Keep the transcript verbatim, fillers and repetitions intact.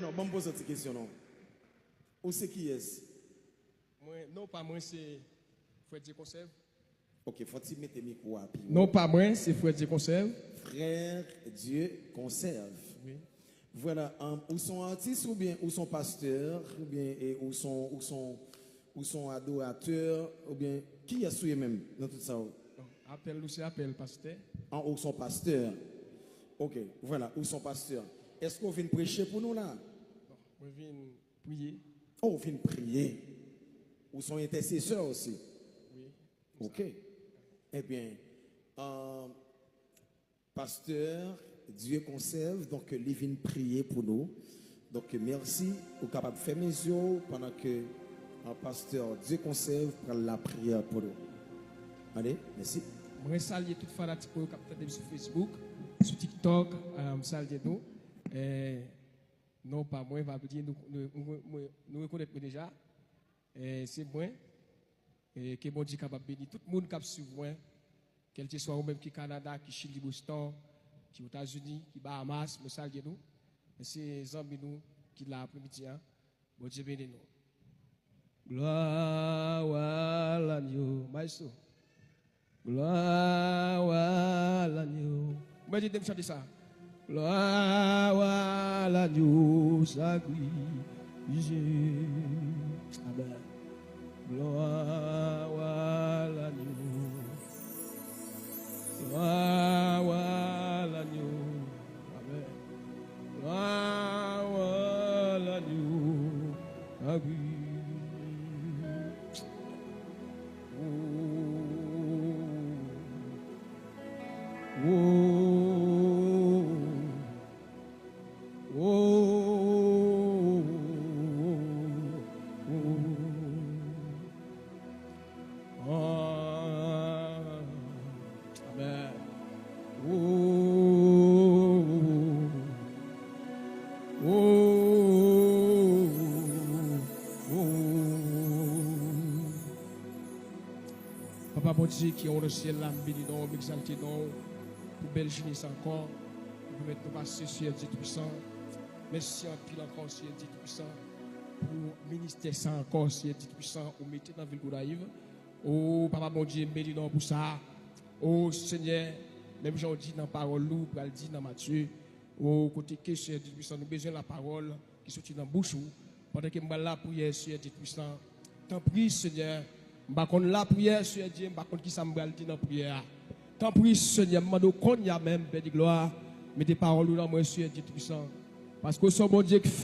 Non, ban m poze yon ti kesyon non. Ou se kiyès? Mwen, non pa mwen se Frè Dye Konsèv. Ok, fò ti mete mikwo a pi wo. Non pa mwen se Frè Dye Konsèv. Frère Dieu conserve. Wi. Vwala, um, ou son atis oubyen ou son pastè oubyen e, ou son ou son ou son adoratè oubyen kiyès ou ye menm nan tout sa ou? Apèl nou se apèl pastè. An ou son pastè. Ok, vwala, ou son pastè. Èske ou vin preche pou nou la? Mwen vin priye. Oh, ou vin priye. Ou son entèsesè osi. Wi. Ok. Ebyen, um, pastè Dieu Conserve, donk li vin priye pou nou. Donk mèsi, ou kapab fèmen zye w pandan ke uh, pastè Dieu Conserve pral lapriyè pou nou. Ale, mèsi. Mwen salye tout fanatik mwen k ap tande m sou Facebook, sou TikTok, eh, m salye nou. Eh, non pa mwen, pa bliye nou, nou, nou, nou, nou rekonèt mwen deja. Eh, se mwen. Eh, ke Bondye kapab beni tout moun k ap swiv mwen, kèlkeswa ou menm ki Kanada, ki Chili, Boston, ki Etazini, ki Bahamas, mwen salye nou. Men se zanmi nou ki la apremidi a. Bondye beni nou. Gloire à l'agneau. Maestro. Gloire à l'agneau. Mwen di m chante sa. Gloire à l'agneau sacrifié. Amen. Gloire à l'agneau. Gloire à l'agneau. Amen. Gloire à l'agneau. Ah oui. Oh. Oh. Oh. Ah. Amen. Oh. Oh. Oh. Papa Bondye ki anwo nan syèl la, m beni non w, m egzalte non w pou bèl jounen sa ankò. Ou pèmèt nou pase, Seyè Dye Toupisan. Mèsi anpil ankò, Seyè Dye Toupisan, pou ministè sa ankò, Seyè Dye Toupisan, ou mete nan vil Gonayiv. O Papa Bondye, m beni non w pou sa. O Senyè, menm jan w di nan pawòl ou, ou pral di nan Matye, o kote ke Seyè Dye Toupisan, nou bezwen lapawòl ki soti nan bouch ou. Pandan ke m pral lapriyè, Seyè Dye Toupisan, tanpri, Senyè, m pa konn lapriyè, Seyè Dye, m pa konn kisa m pral di nan priyè a. Tanpri, Senyè, m mande w kounye a menm, Pè de glwa, mete pawòl ou nan mwen, Seyè Dye Toupisan. Paske w se yon Bondye ki